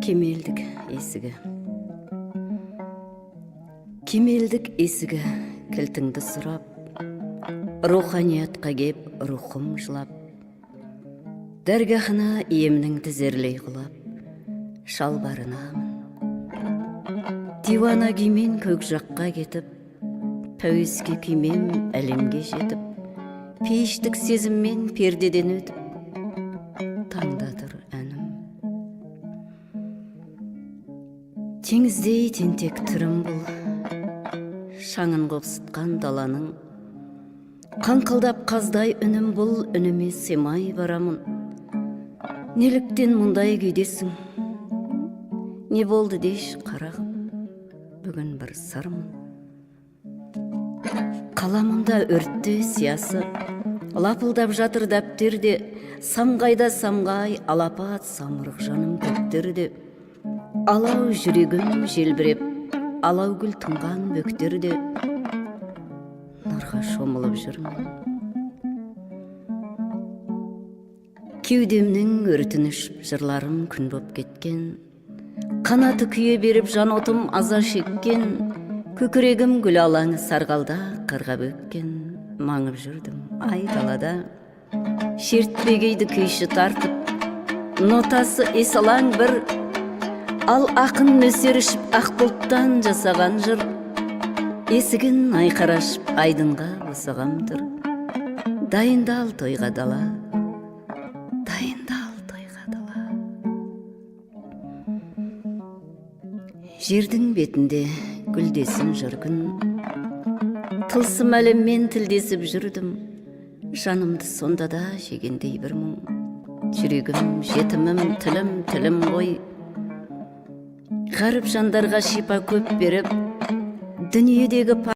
Кемелдік есігі. Кемелдік есігі кілтіңді сұрап, руханиятқа кеп рухым жылап, дәргахына иемнің тізерлей құлап, шалбарынамын. Диуана күймен көк жаққа кетіп, пәуеске күймем әлемге жетіп, пейіштік сезіммен пердеден өтіп, таңда тұр әнім. Теңіздей тентек түрім бұл, шаңын қопсытқан даланың, қаңқылдап қаздай үнім бұл, үніме сыймай барамын. Неліктен мұндай күйдесің? Не болды деші, қарағым, бүгін бір сырмын. Қаламында өртті сиясы, лапылдап жатыр дәптерде, самғайда самғай алапат самұрық жаным көктерде. Алау жүрегім желбіреп, алау гүл тұнған бөктерде, нұрға шомылып жүрмін. Кеудемнің өртін ішіп жырларым күн боп кеткен, қанаты күйе беріп жан отым аза шеккен, көкірегім гүл алаңы сарғалдақ қарға бөккен, маңып жүрдім айдалада. Шертпе күйді күйші тартып, нотасы есалаң бір, ал ақын нөсер ішіп ақ бұлттан жасаған жыр, есігін айқара ашып айдынға босағам тұр. Дайындал тойға дала, дайындал тойға дала. Жердің бетінде гүлдесін жыр күн, тылсым әлеммен тілдесіп жүрдім, жанымды сонда да жегендей бір мұң. Жүрегім, жетімім, тілім, тілім ғой. Ғаріп жандарға шипа көп беріп, дүниедегі